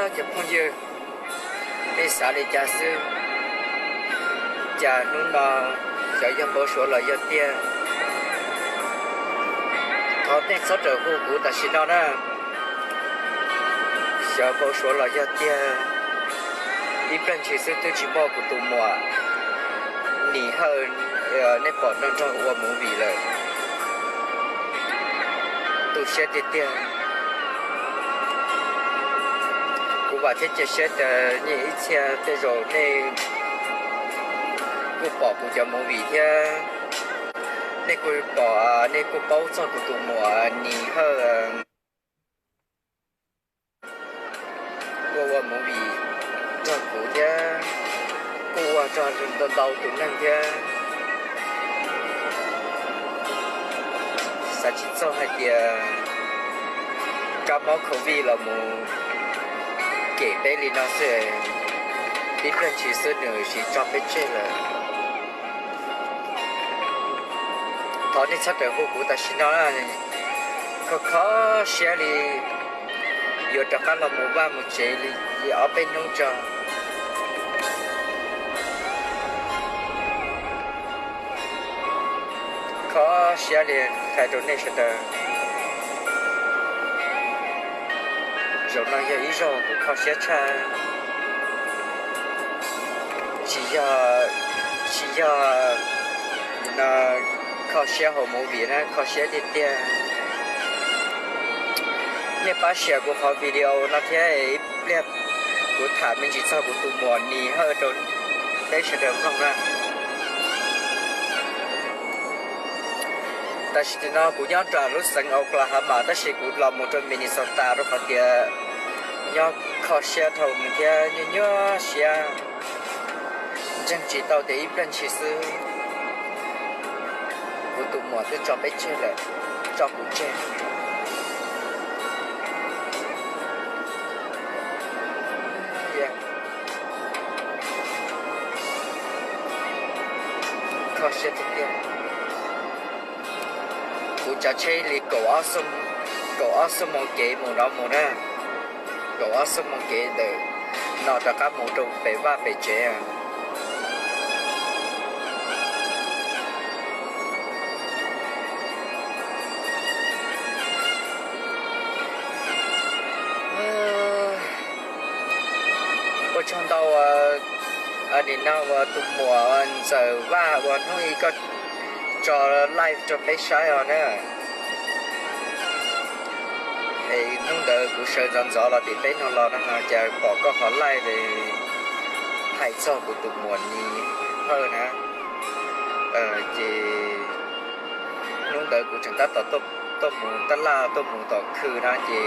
Cov phooj ywg, nej xav li cas xwb? Cas hnub no xyov yog npau suav los yog tiag. Thov nej txhob rawm hu kuv tam sim no na. Xyov npau suav los yog tiag, ib pliag ntshis xwb twb tsis muaj kuv tus muam Nis Hawj nej pom nrog nrog ua movie lawm. Tu siab tiag tiag. Kuv vam thiab cia siab tias nej ib txhia tej zaum nej kuj pom kuv cov movie thiab, nej kuj pom, nej kuj paub txog kuv tus muam Nis Hawj ua ua movie nrog kuv thiab, kuj ua nrog ntau ntau tus neeg thiab. Xav tsis txog hais tias kab mob covid los mus kem peb li no xwb, tib pliag ntshis xwb nws siv tso peb tseg lawm. Thov nej txhob rawm hu kuv tam sim no, kho kho siab li yuav rov qab los mus vaj mus tsev li ob peb hnub tso. Kho siab li hais rau nej sawv daws, zaum no yog ib zaug kuv kho siab tshaj. Tsis yog, tsis yog kho siab hauv movie na, kho siab tiag tiag. Nej pab share kuv qhov video no thiab, ib pliag kuv tham me ntsis txog kuv tus muam Nis Hawj rau peb sawv daws mloog na. Tam sim no kuv nyob rau lub xeev Oklahoma tab sis kuv los mus rau Minnesota rau qhov tias nyob kho siab dhau mus thiab nyuaj nyuaj siab, ntseeg tsis tau tias ib pliag ntshis xwb kuv tus muam twb tso peb tseg lawm, tso kuv tseg. Kho siab tiag tiag. Kuv tsav tsheb li kaum ob xuab moos kev mus no mus na, kaum ob xuab moos kev ntawm no rov qab mus rau pem vaj pem tsev. Ua tsaug ntau, nim no ua tus muam Ntxawm Vaj ua hnub ib koj tso live rau peb saib os na. Es hnub ntawd kuv sawv ntxov ntxov los tim peb no los no cas pom koj qhov live hais txog kuv tus muam Nis Hawj na. Ces hnub ntawd kuv tseem tab tom tuaj mus tab laj tuaj mus tom khw na ces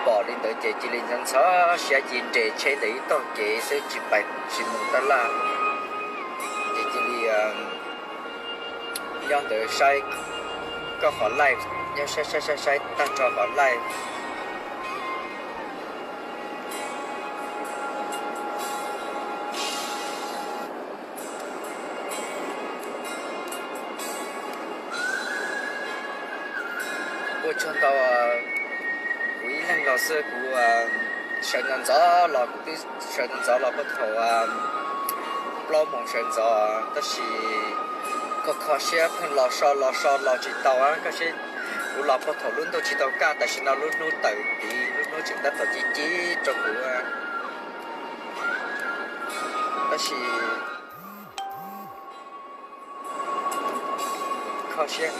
pom li ntawd ces cia li ntxhov siab cia li nres tsheb ntawm ib tog kev xwb tsis pais tsis mus tab laj. Ces cia li nyob ntawd saib koj qhov live, nyob saib saib saib saib tag nrho qhov live. Ua tsaug ntau, kuv ib leeg los xwb kuv sawv ntxov ntxov los kuv twb sawv ntxov ntxov los puag thaum plaub moos sawv ntxov tab sis kho kho siab pheej los so los so los tsis tau koj seb, kuv los puag thaum lub ntuj tsis tau kaj tam sim no lub hnub tawm tiv lub hnub tseem tab tom ci ci rau kuv tab sis kho siab.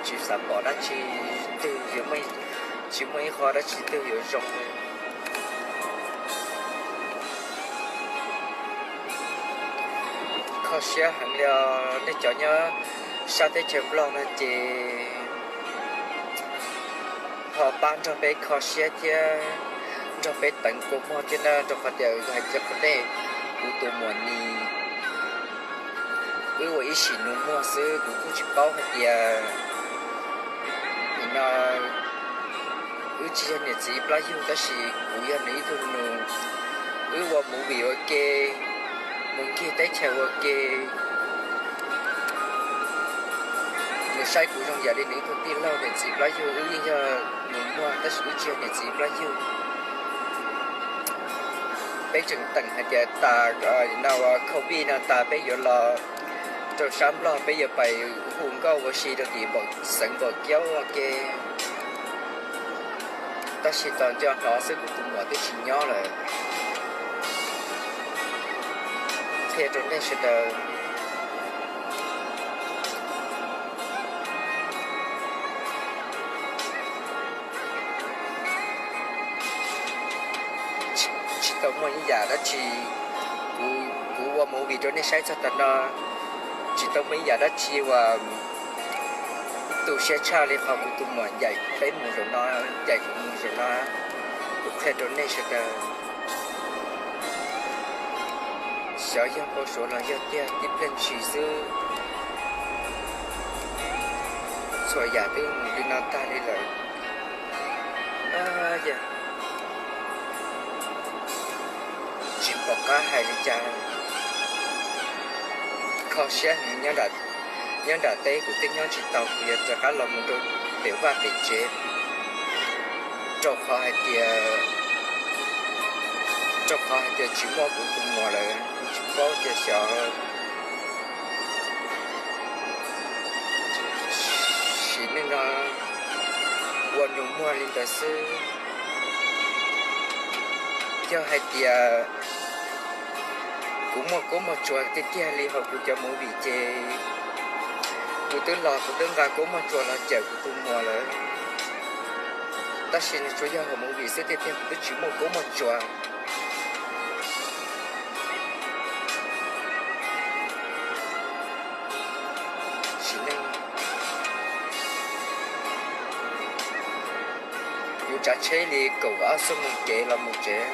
Tsis xav pom dab tsi twg, tsis muaj ib qho dab tsi twg yuav zoo li. Kho siab heev li os nej cov nyob sab teb chaws Nplog no ces ho pab nrog peb kho siab thiab nrog peb teev kua muag thiab na rau qhov tias hais tias qhov nej, kuv tus muam Nis, wb ua ib sim nus muag xwb kuv kuj tsis paub hais tias nim no wb tsis yog niam txiv plab yug tab sis kuv yog nws ib tug nus, wb ua movie ua ke, mus ncig teb chaws ua ke, Saib kuv zoo yam li nws ib tug tij laug niam txiv plab yug, wb yeej yog nus muag tab sis wb tsis yog niam txiv plab yug. Peb tseem teem hais tias tas no, covid no tas peb yuav los rau sab Nplog, peb yuav pais hu nkauj ua si rau tim xeev Npaum Kiaub ua ke. Tab sis tos nco hnov xwb kuv tus muam twb tsis nyob lawm. Qhia rau nej sawv daws, tsis tau muaj ib yam dab tsi, kuv ua movie rau nej saib txog tav no, tsis tau muaj ib yam dab tsi uas tu siab tshaj li qhov kuv tus muam ncaim peb mus zaum no, ncaim kuv mus zaum no. Kuv qhia rau nej sawv daws, xyov yog npau suav los yog tiag tib pliag ntshis xwb, txhua yam twb mus li no tag li lawm. Tsis pom qab hais li cas, kho siab heev. Nyob nram teb kuv twb nyob tsis tau, kuv yuav rov qab los mus rau pem vaj pem tsev, rau qhov hais tias, rau qhov hais tias tsis muaj kuv tus muam lawm, kuv tsis paub tias xyov, sim neej no ua nus muag li ntawd xwb. Yog hais tias kuv muaj koob muaj tsuag tiag tiag li hauv kuv cov movie ces kuv twb los kuv twb nqa koob muaj tsuag los cawm kuv tus muam lawm. Tab sis nws tsuas yog hauv movie xwb tiag tiag, kuv twb tsis muaj koob muaj tsuag. Sim neej kuv tsav tsheb li kaum ob xuab moos kev los mus tsev.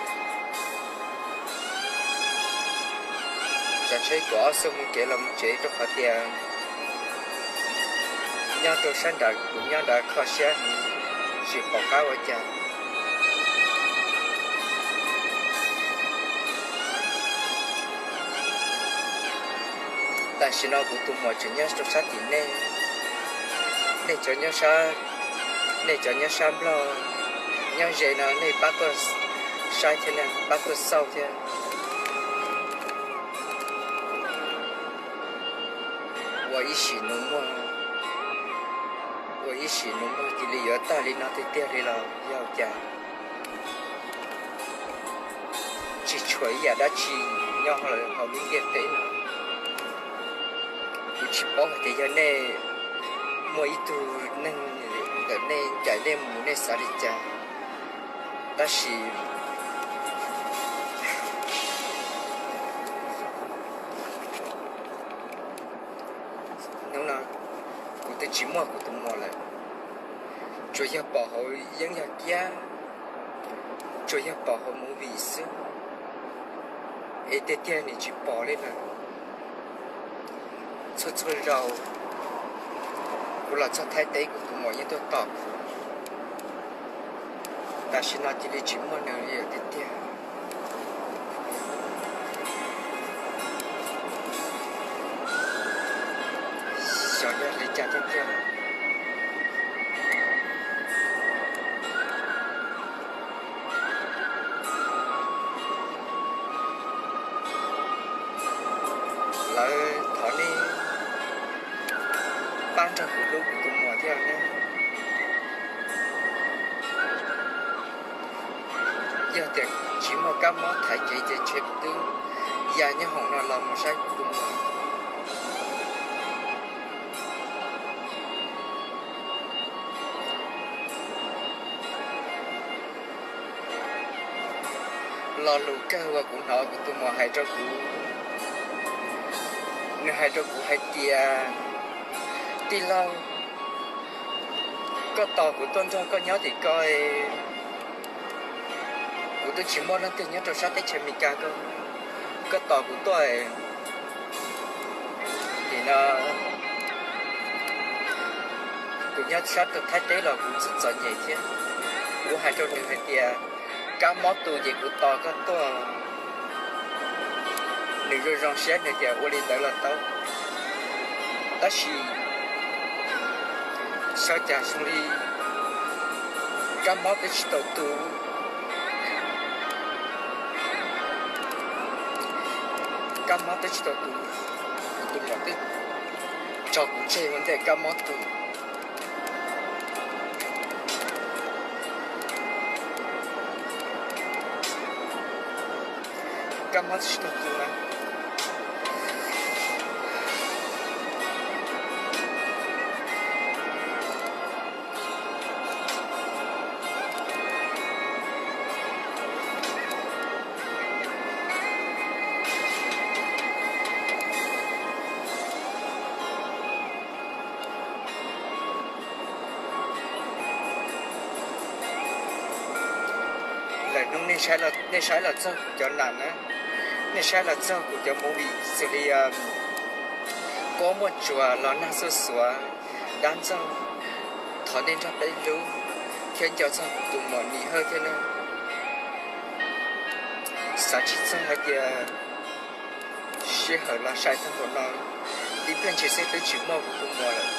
Tsav tsheb kaum ob xuab moos kev los mus tsev rau qhov tias nyob rau sab nrad kuv nyob nrad kho siab heev, tsis pom qab ua cas. Tam sim no kuv tus muam tseem nyob rau sab tim nej, nej cov nyob sab, nej cov nyob sab Nplog, nyob ze no nej pab tuaj saib thiab, pab tuaj xauj thiab. Ua ib sim nus muag, ua ib sim nus muag cia li yuav tag li no tiag tiag li los yog cas? Tsis tshuav ib yam dab tsi nyob hauv lub ntiaj teb no. Kuv tsis paub hais tias yog nej muaj ib tug neeg ntawm nej ncaim nej mus nej xav li cas, tab sis hnub no kuv twb tsis muaj kuv tus muam lawm, tsuas yog pom hauv yeeb yog kiab, tsuas yog pom hauv movie xwb, es tiag tiag nws tsis pom li lawm. Txhua txhua zaus kuv los txog Thaib teb kuv tus muam yeej tuaj tos kuv. Tam sim no cia li tsis muaj nws li tiag tiag. Xyov yog li cas tiag tiag. Lawv thov nej pab nrog kuv hlub kuv tus muam thiab ne. Yog tias tsis muaj kab mob thaiv kev ces ntshe kuv twb ya nyob hoom no los mus saib kuv tus muam. Lo lus kawg uas kuv hnov kuv tus muam hais rau kuv, nws hais rau kuv hais tias, tij laug, koj tos kuv tuaj nrog koj nyob tim ko, kuv twb tsis muaj leej twg nyob rau sab teb chaws Amelikas ko, koj tos kuv tuaj. Nim no kuv nyob sab rau Thaib teb los kuv txom txom nyem thiab. Kuv hais rau nws hais tias, kab mob tu ces kuv tos koj tuaj. Nws zoo zoo siab nws tias ua li ntawd los tau, tab sis Xyov cas zoo li kab mob twb tsis tau tu, kab mob twb tsis tau tu, tus muam twb tso kuv tseg ua ntej kab mob tu. Kab mob twb tsis tau tu na. Lawm hnub nej saib los txog kuv cov nam na, nej saib los txog kuv cov movie xws li Kob Muaj Tsuas, Los Nag Xuj Xuav, Dab Ntxaug, thov nej nrog peb hlub thiab nco txog kuv tus muam Nis Hawj thiab na. Xav tsis txog hais tias sij hawm los sai tag npaum no, tib pliag ntshis xwb twb tsis muaj kuv tus muam lawm.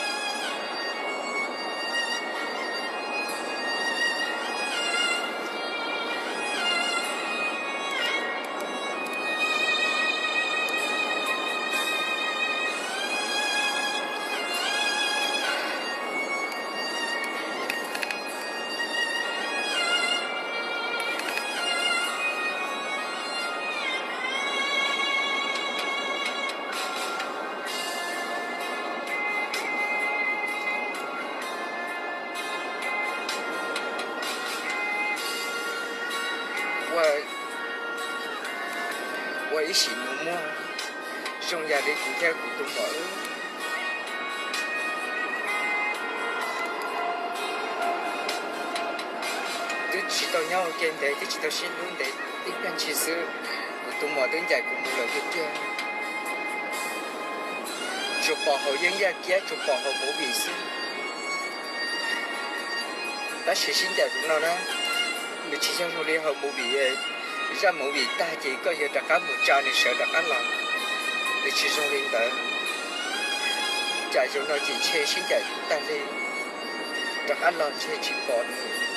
Ua ib sim nus muag zoo yam li kuv thiab kuv tus muam wb twb tsis tau nyob ua ke ntev, twb tsis tau sib hlub ntev, tib pliag ntshis xwb kuv tus muam twb ncaim kuv mus lawm tiag tiag. Tsuas pom hauv yeeb yaj kiab, tsuas pom hauv movie xwb. Tab sis sib ncaim tus no na, nws tsis yog zoo li hauv movie, zaj movie tag ces koj yuav rov qab mus tsa nws sawv rov qab los, nws tsis zoo li ntawd. Cas zaum no ces ntshe sib ncaim tag li, rov qab los ntshe tsis pom nws.